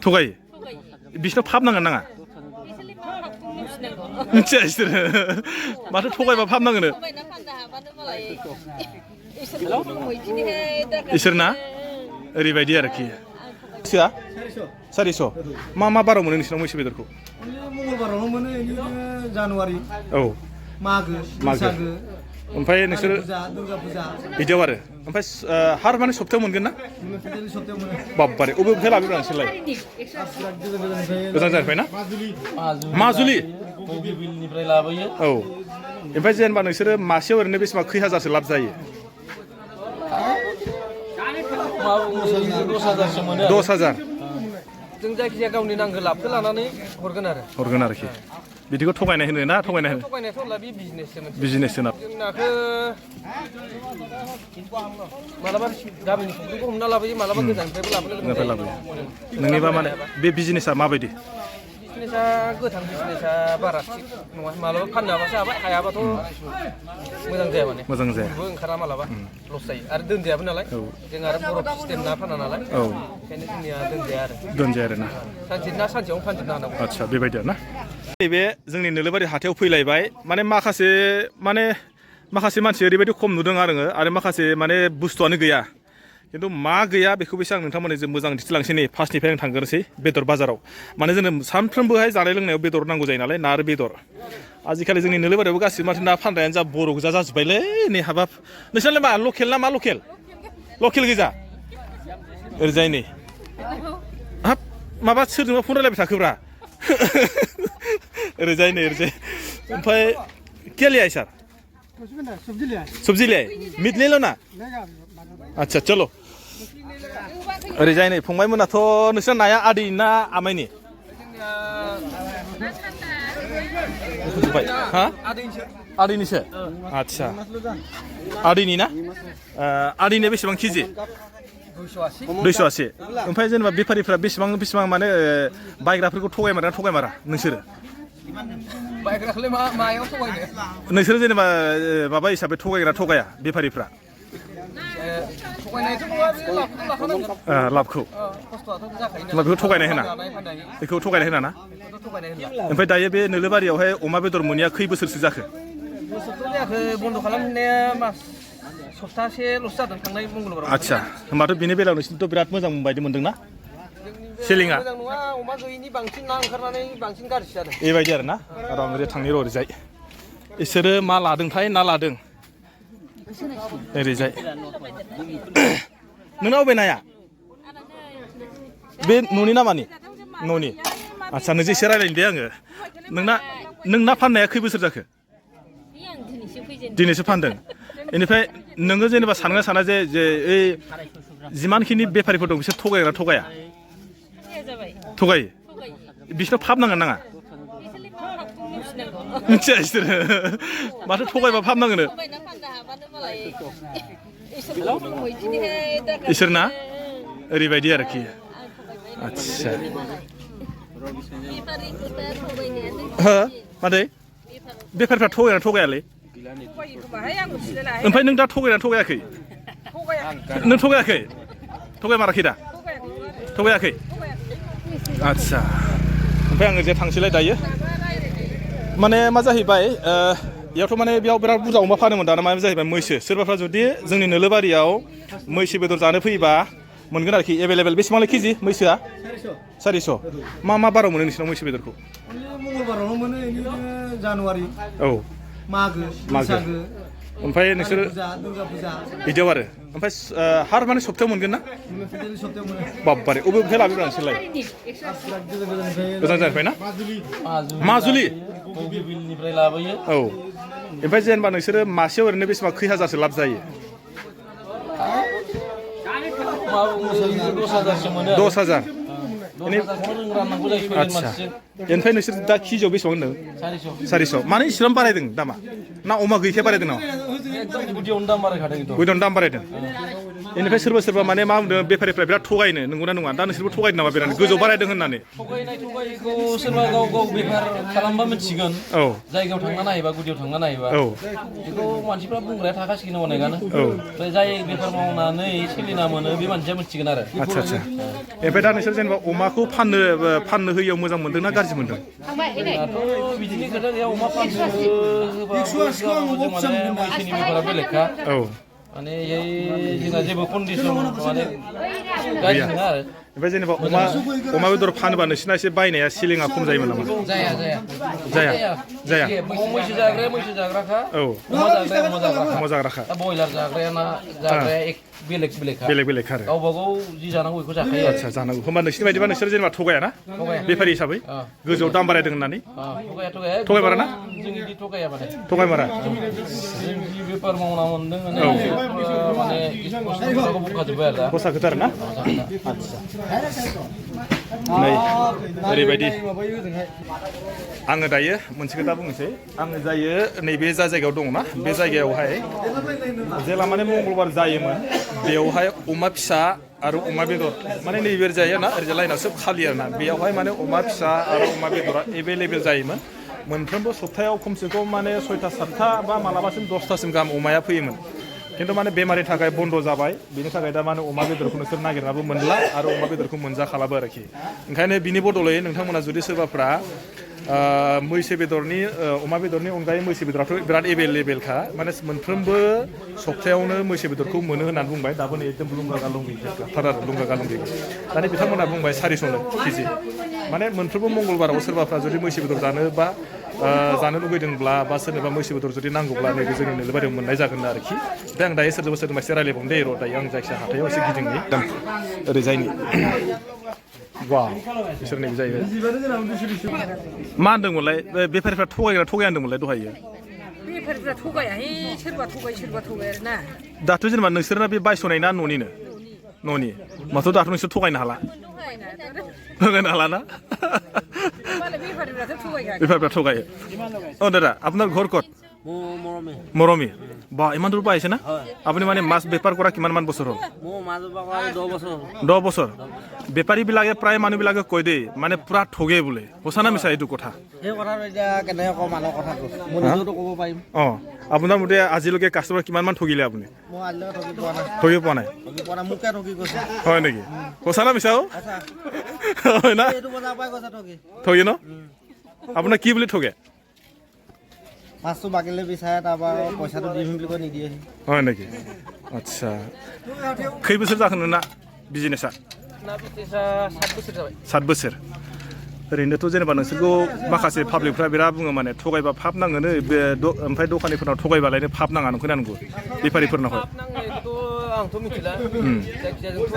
थगायो बिसोरनाव फाबनांगोन नाङा मिथिया बिसोरो माथो थगायबा फाबनांगोन इसोरना ओरैबायदि आरोखि सोआ 400 मा बाराव मोनो नोंसिनाव मैसो बेदरखौ मंगलबारावनो मोनो बिदिनो जानुवारि औ मागो बैसागो ओमफ्राय नोंसोरो दुर्गा फुजा बिदियाव आरो ओमफ्राय हार माने सप्तायाव मोनगोन ना सप्तायाव मोनो बाब्बारे अबेनिफ्राय लाबोब्रा नोंसोरलाय गोजान जानिफ्राय ना माजुलि बिलनिफ्राय लाबोयो औ ओमफ्राय जेनेबा नोंसोरो मासेयाव ओरैनो बेसेबां खै हाजारसो लाब जायो 10,000 मोनो 10,000 जों जायखिजाया गावनि नांगौ लाबखौ लानानै हरगोन आरोखि बिदिखौ थगायनाय होनो ना थगायनाय होनो थगायनायथ' होला बे बिजनेससो बिजनेससो ना जों नाखौ मालाबा गामिनि फुख्रिखौ हमना लाबोयो मालाबा गोजाननिफ्रायबो लाबोयो नोंनिबा माने बे बिजनेसा माबायदि बिजनेसा गोथां बिजनेसा बारा थिग नङा मालाबा फाननो हाबासो हाबाय हायाबाथ' मोजां जाया माने मोजां जाया ओंखारा मालाबा लस जायो आरो दोनजायाबो नालाय जों आरो बर' सिस्टेम ना फाना नालाय ओंखायनो जोंनिया दोनजाया आरो ना सानसेयावनो फानजोबनो हानांगौ आदसा बेबायदि आरो ना नैबे जोंनि नोलोबारि हाथायाव फैलायबाय माने माखासे मानसि ओरैबायदि खम नुदों आरो माखासे माने बुस्थुआनो गैया खिन्थु मा गैया बेखौबो आं नोंथांमोननो जों मोजां दिन्थिलांसै नै फार्स्टनिफ्राय आं थांग्रोनोसै बेदर बाजाराव माने जोंनो सानफ्रोमबोहाय जानाय लोंनायाव बेदर नांगौ जायो नालाय ना आरो बेदर आजिखालि जोंनि नोलोबारियावबो गासिबो माथो ना फानग्रायानो जा बर' गोजा जाजोब्बायलै नै हाबाब नोंसोरनालाय मा लकेल ना मा लकेल गोजा ओरैजाय नै हाब माबा सोरजोंबा फन रायलायबाय थाखोब्रा ओरैजाय ओमफ्राय क्या लिया है सर सब्जी लिया मीट ले लो ना अच्छा चलो ओरैजाय नै फंबाय मोनाथ' नोंसोर नाया आदै ना आमायनि हा आदैनिसो आदसा आदैनि ना आदैनिया बेसेबां केजि 280 ओमफ्राय जेनेबा बेफारिफ्रा बेसेबां माने बायग्राफोरखौ थगायमारा नोंसोरो बायग्राखौलाय मायाव थगायनो नोंसोरो जेनेबा माबा हिसाबै थगाया बेफारिफ्रा थगायनायथ' नङा लाबखौ बेखौ थगायनाय होना ना ओमफ्राय दायो बे नोलोबारियावहाय अमा बेदर मोनिया खै बोसोरसो जाखो बोसोरथ' जायाखै बन्द' खालामनाया मास सप्तासेल'सो जादों थांनाय मंगलबाराव आदसा होमबाथ' बेनि बेलायाव नोंसिनिथ' बिराद मोजां बायदि मोनदों ना सेलिंआ मोजां नङा अमा गैयिनि बांसिन ना ओंखारनानै बांसिन गाज्रि जादों बेबायदि आरो ना आं थांनि ओरैजाय इसोरो मा लादोंथाय ना लादों ओरैजाय नोंना अबे नाया बे न'नि नामानि न'नि आदसा नोंजों एसे रायज्लायनो दे आङो नोंना फाननाया खै बोसोर जाखो दिनैसो फानदों बेनिफ्राय नोङो जेनेबा साना जे ओइ जिमानखिनि बेफारिफोर दं बिसोर थगाया थगायो बिसोरनाव फाबनांगोन नाङा मिथिया बिसोरो माथो थगायबा फाबनांगोन इसोरना ओरैबायदि आरोखि आदसा मादै बेफारिफ्रा थगायालै ओमफ्राय नों दा थगायाखै नों थगायमाराखै दा थगायाखै आदसा ओमफ्राय आङो जे थांसैलाय दायो माने मा जाहैबाय बेयावथ' माने बेयाव बिराद बुरजा अमा फानोमोन दाना मा जाहैबाय मैसो सोरबाफ्रा जुदि जोंनि नोलोबारियाव मैसो बेदर जानो फैयोबा मोनगोन आरोखि एभेलेबेल बेसेबांलाय केजि मैसोआ 400 मा बाराव मोनो नोंसिनाव मैसो बेदरखौ मंगलबारावनो मोनो बिदिनो जानुवारि औ मागो बैसागो ओमफ्राय नोंसोरो दुर्गा फुजा बिदियाव आरो ओमफ्राय हार माने सप्तायाव मोनगोन ना सप्तायाव मोनो बाब्बारे अबेनिफ्राय लाबोब्रा नोंसोरलाय गोजान जानिफ्राय ना माजुलि बिलनिफ्राय लाबोयो औ ओमफ्राय जेनेबा नोंसोरो मासेयाव ओरैनो बेसेबां खै हाजारसो लाब जायो 10,000 मोनो 10,000 आदसा ओमफ्राय नोंसोर दा केजियाव बेसेबां होनदों 400 माने इसिबां बारायदों दामा ना अमा गैखाया बारायदों नामा गुदियावनो दाम बारायखादों गुदियावनो दाम बारायदों बेनिफ्राय सोरबा सोरबा माने मा बुंदों बेफारिफ्रा बिराद थगायनो नंगौना नङा दा नोंसोरबो थगायदों नामा बिराद गोजौ बारायदों होननानै थगायनायखौ सोरबा गाव गाव बेफार खालामबा मिथिगोन औ जायगायाव थांना नायबा गुदियाव थांना नायबा औ बेखौ मानसिफ्रा बुंग्राया थाखासिगोन अनेकानो ओमफ्राय जाय बेफार मावनानै सोलिना मोनो बे मानसिया मिथिगोन आरो आदसा आदसा ओमफ्राय दा नोंसोर जेनेबा अमाखौ फाननो होयियाव मोजां मोनदों ना गाज्रि मोनदों दाथ' बिदिनि खोथा गैया अमा फाननो होबा बैसोनि बेफारा बेलेगखा औ माने जोंना जेबो कन्डिसन माने गाज्रि नङा आरो ओमफ्राय जेनेबा अमा बेदर फानोबा नोंसिना एसे बायनाया सिलिंआ खम जायोमोन नामा जाया मैसो जाग्राया मैसो जाग्राखा औ अमा जाग्राखा दा बयलार जाग्राया ना जाग्राया बेलेगखा बेलेग आरो गावबा गाव जि जानांगौ बेखौ जाखायो आदसा जानांगौ होमबा नोंसिनि बायदिबा नोंसोर जेनेबा थगायाना बेफारि हिसाबै गोजौआव दाम बारायदों होननानै थगायमारा ना जों बिदि थगाया माने थगायमारा जों जि बेफार मावना मोनदों माने बुस्थुफोरखौ बुंखाजोब्बाय आरो दा खसा खोथा आरो ना आदसा नै ओरैबायदि आङो दायो मोनसे खोथा बुंनोसै आङो जायो नैबे जा जायगायाव दङ ना बे जायगायावहाय जेला माने मंगलबार जायोमोन बेयावहाय अमा फिसा आरो अमा बेदर माने नैबे जायो ना ओरैजाय लाइनाव सोब खालि आरो ना बेयावहाय माने अमा फिसा आरो अमा बेदरा एभेलेबेल जायोमोन मोनफ्रोमबो सप्तायाव खमसे खम माने 6टा 7टा बा मालाबासिम 10टासिम गाहाम अमाया फैयोमोन खिन्थु माने बेमारनि थाखाय बन्द जाबाय बेनि थाखाय दा माने अमा बेदरखौ नोंसोर नागिरनाबो मोनला आरो अमा बेदरखौ मोनजाखालाबो आरोखि ओंखायनो बिनि बदलै नोंथांमोना जुदि सोरबाफ्रा मैसो बेदरनि अमा बेदरनि अनगायै मैसो बेदराथ' बिराद एभेलेबेलखा माने मोनफ्रोमबो सप्तायावनो मैसो बेदरखौ मोनो होननानै बुंबाय दाबो नै एकदम लुंगा गालुंगि थार आरो लुंगा गालुंगि दानि बिथांमोना बुंबाय 400नो केजि माने मोनफ्रोमबो मंगलबाराव सोरबाफ्रा जुदि मैसो बेदर जानो बा जानो लुगैदोंब्ला बा सोरनोबा मैसो बेदर जुदि नांगौब्ला नैबे जोंनि नोलोबारियाव मोननाय जागोन आरोखि दा आं दायो सोरजोंबा एसे रायलायबावनो दे र' दायो आं जायखिया हाथायाव एसे गिदिंनि ओरैजायनि वाव बिसोर नैबे जाहैबाय मा होनदोंमोनलाय बेफारिफ्रा थगायग्रा थगाया होनदोंमोनलाय दहायो बेफारिफ्रा थगायाहाय सोरबा थगाय आरोना दाथ' जेनेबा नोंसोरना बे बायस'नाय ना न'निनो न'नि माथ' दाथ' नोंसोर थगायनो हाला थगायनो हाला ना बेफारिफ्रा थगायो অ দাদা আপনার ঘর কত মৰমী বা ইমান দূৰ পৰা আহিছে না আপুনি মানে মাছ বেপাৰ কৰা কিমান বছৰ হ'ল 10 বছৰ বেপাৰীবিলাকে প্ৰায় মানুহবিলাকে কৈ দেই মানে পুৰা ঠগে বোলে সঁচা না মিছা এইটো কথা এই কথাটো এতিয়া কেনেকৈ কম মানুহৰ কথাটো মই নিজেতো ক'ব পাৰিম আপোনাৰ মতে আজিলৈকে কাষ্টমাৰ কিমানমান ঠগিলে আপুনি মই আজিলৈকে ঠগি পোৱা নাই মোকে ঠগি কৈছে হয় নেকি সঁচা না মিছা হয় না এইটো বজাৰ পৰাই কৈছে ঠগি ন আপোনাৰ কি বুলি ঠগে মাছটো বাকিলে বিচাৰে তাৰপৰা পইচাটো দিম বুলি কৈ নিদিয়ে হয় নেকি আচ্ছা खै बोसोर जाखो नोंना बिजनेसा 7 बोसोर ओरैनोथ' जेनेबा नोंसोरखौ माखासे पाब्लिकफ्रा बिराद बुङो माने थगायबा फाब नाङोनो बे ओमफ्राय दखानिफोरनाव थगायबालायनो फाब नाङा नंगौना नंगौ बेफारिफोरनावहाय आंथ' मिथिला जायखिजाया जोंथ'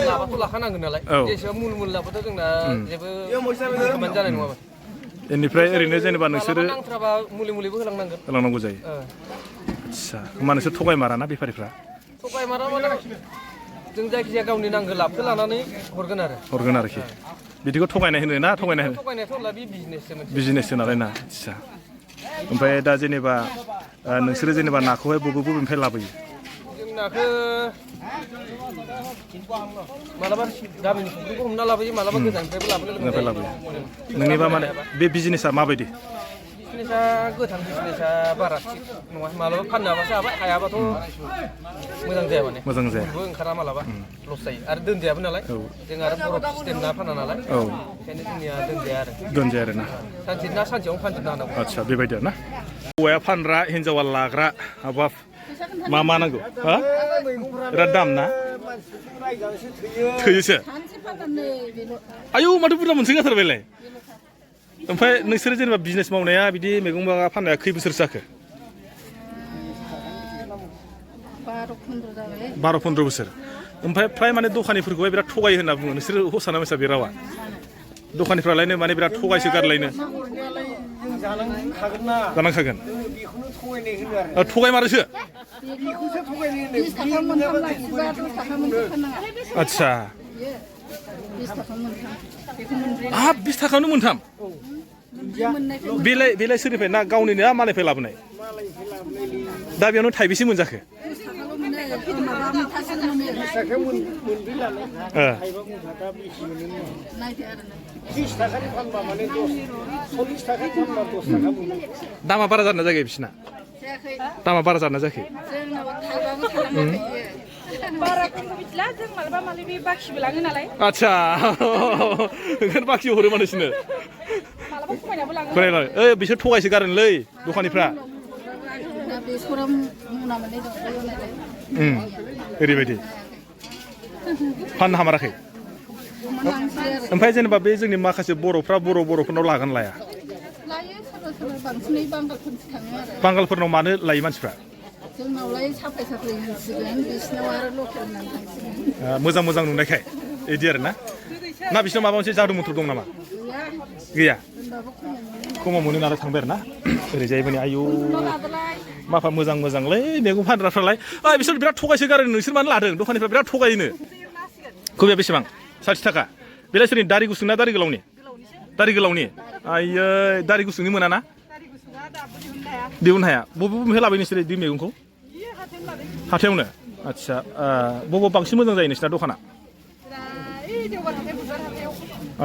लाबाथ' लाखानांगोन नालाय जेसेबां मुल लाबाथ' जोंना जेबो खामानि जानाय नङामोन बेनिफ्राय ओरैनो जेनेबा नोंसोरो नांथ्राबा मुलिबो होलांनांगौ जायो आदसा होमबा नोंसोर थगायमाराना बेफारिफ्रा थगायमारा माने जों जायखिजाया गावनि नांगौ लाबखौ लानानै हरगोन आरोखि बिदिखौ थगायनाय होनो ना थगायनाय होनो थगायनायाथ' होनला बे बिजनेससो नालाय ना आदसा ओमफ्राय दा जेनेबा नोंसोरो जेनेबा नाखौहाय बबेनिफ्राय लाबोयो जों नाखौ मालाबा गामिनि फुख्रिखौ हमना लाबोयो मालाबा गोजाननिफ्रायबो लाबोयो नोंनिबा माने बे बिजनेसा माबायदि बिजनेसा गोथां बिजनेसा बारा थिग नङा मालाबा फाननो हाबासो हाबाय हायाबाथ' मोजां जाया ओंखारा मालाबा लस जायो आरो दोनजायाबो नालाय जों आरो बर' सिस्टेम ना फाना नालाय ओंखायनो जोंनिया दोनजाया आरो ना सानसेयावनो फानजोबनो हानांगौ आदसा बेबायदि आरो ना हौवाया फानग्रा हिन्जावा लाग्रा हाबाब मा नांगौ बिराद दाम ना थोयोसो आयौ माथो बुरजा मोनसोगारथारबायलाय ओमफ्राय नोंसोरो जेनेबा बिजनेस मावनाया बिदि मैगं फाननाया खै बोसोरसो जाखो 12-15 बोसोर ओमफ्राय फ्राय माने दखानिफोरखौहाय बिराद थगायो होनना बुङो नोंसोरो हसाना मिसा बे रावा दखानिफ्रालायनो माने बिराद थगायसो गारलायनो जानांखागोन थगायमारोसो आदसा हाब 20 थाखायावनो मोनथाम बेलाय सोरनिफ्राय ना गावनिनो ना मालायनिफ्राय लाबोनाय दा बेयावनो थाइबेसे मोनजाखो दामा बारा जादोंना जायाखै बिसिना दामा बारा जादोंना जायाखै आच्छा ओंखायनो बाखि हरो माने बिसोरनो बिसोर थगायसो गारोलै दखानिफ्रा ओरैबायदि फाननो हामाराखै ओमफ्राय जेनेबा बे जोंनि माखासे बर'फोरनाव लागोन लाया बांगालफोरनाव मानो लायो मानसिफ्रा मोजां नुनायखाय बिदि आरो ना बिसोरनाव माबा मोनसे जादु मन्थ्र दं नामा गैया खमाव मोनो नालाय थांबाय आरो ना ओरैजाय माने आयु माफा मोजांलै मैगं फानग्राफ्रालाय बिसोर बिराद थगायसो गारो नोंसोर मानो लादों दखानिफ्रा बिराद थगायोनो कबिया बेसेबां 60 थाखा बेलाय सोरनि दारि गुसुं ना दारि गोलावनि आयै दारि गुसुंनि मोना ना दिहुननो हाया बबेनिफ्राय लाबोयो नोंसोर बे मैगंखौ हाथायावनो आच्छा बबाव बांसिन मोजां जायो नोंसिना दखाना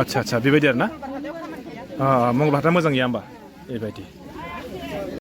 आच्छा बेबायदि आरो ना मंगलबार हाथाया मोजां गैया होमबा बेबायदि